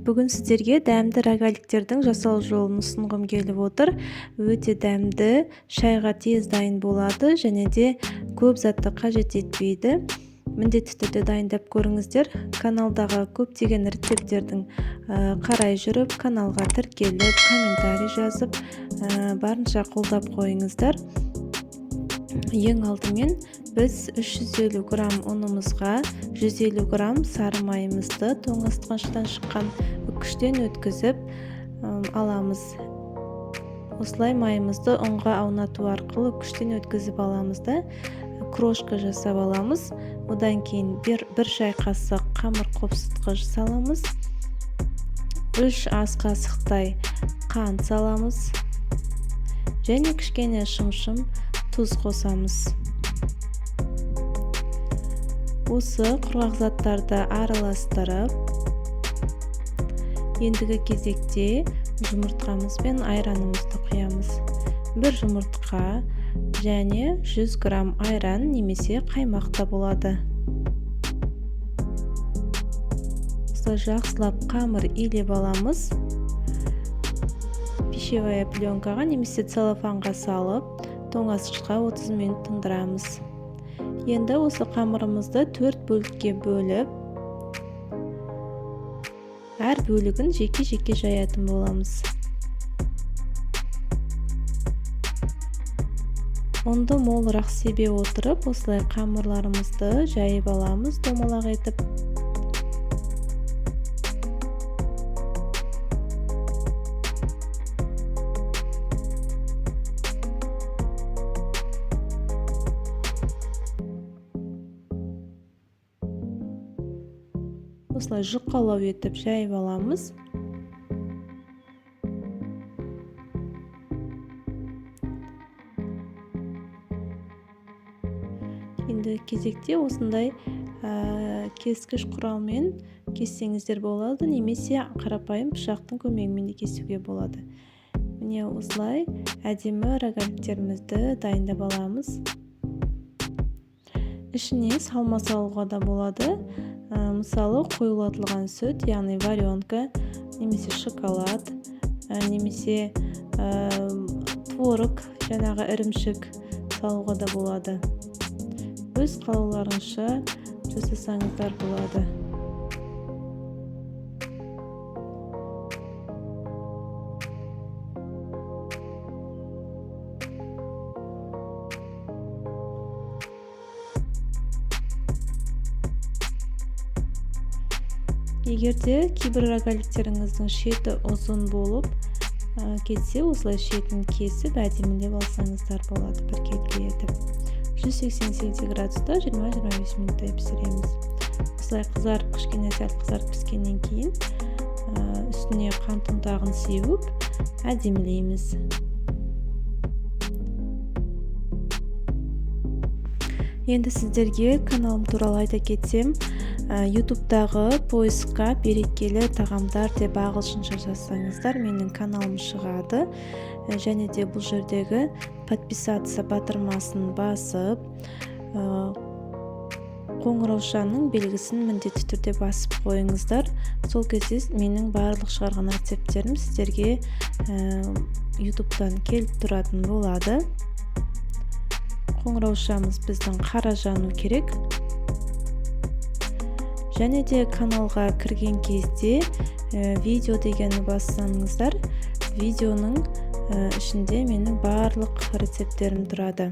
Бүгін сіздерге дәмді рогаликтердің жасалу жолын ұсынғым келіп отыр. Өте дәмді, шайға тез дайын болады және де көп затты қажет етпейді. Міндетті түрде дайындап көріңіздер. Каналдағы көптеген рецепттердің қарай жүріп, каналға тіркеліп, комментарий жазып, барынша қолдап қойыңыздар. Ең алдымен біз 350 грамм ұнымызға 150 грамм сары майымызды тоңазытқыштан шыққан үккіштен өткізіп аламыз. Осылай майымызды ұнға аунату арқылы үккіштен өткізіп аламыз да, крошка жасап аламыз. Одан кейін бір шай қасық қамыр қопсытқыш саламыз. 3 ас қасықтай қант саламыз. Және кішкене шымшым тұз қосамыз. Осы құрғақ заттарды араластырып, ендігі кезекте жұмыртқамыз бен айранымызды құямыз. Бір жұмыртқа және 100 грамм айран немесе қаймақ та болады. Осылай жақсылап қамыр илеп аламыз. Пищевая пленкаға немесе целлофанға салып, тоңазытқышқа 30 минут тындырамыз. Енді осы қамырымызды 4 бөлікке бөліп, әр бөлігін жеке-жеке жаятын боламыз. Ұнды молырақ себе отырып, осылай қамырларымызды жайып аламыз домалақ етіп. Осылай жұқалау етіп жайып аламыз. Енді кезекте осындай кескіш құралмен кессеңіздер болады, немесе қарапайым пышақтың көмегімен де кесуге болады. Міне осылай әдемі рогаликтерімізді дайындап аламыз. Ішіне салма салуға да болады. Мысалы, қоюлатылған сүт, яғни варенка, немесе шоколад, немесе творог, жаңағы ірімшік салуға да болады. Өз қалауларыңызша жасасаңыздар болады. Егер де кейбір рогаликтеріңіздің шеті ұзын болып кетсе, осылай шетін кесіп әдемілеп алсаңыздар болады біркелкі етіп. 188 градуста 20-25 минуттай пісіреміз. Осылай қызарып, кішкене сәл қызарып піскеннен кейін, үстіне қант ұнтағын сеуіп әдемілейміз. Енді сіздерге каналым туралы айта кетсем, YouTube'дағы поискқа берекелі тағамдар деп ағылшынша жазсаңыздар, менің каналым шығады. Және де бұл жердегі подписаться батырмасын басып, қоңыраушаның белгісін міндетті түрде басып қойыңыздар. Сол кезде менің барлық шығарған рецепттерім сіздерге YouTube'дан келіп тұратын болады. Қоңыраушамыз біздің қара жану керек. Және де каналға кірген кезде, видео дегенді бассаңыздар, видеоның ішінде менің барлық рецепттерім тұрады.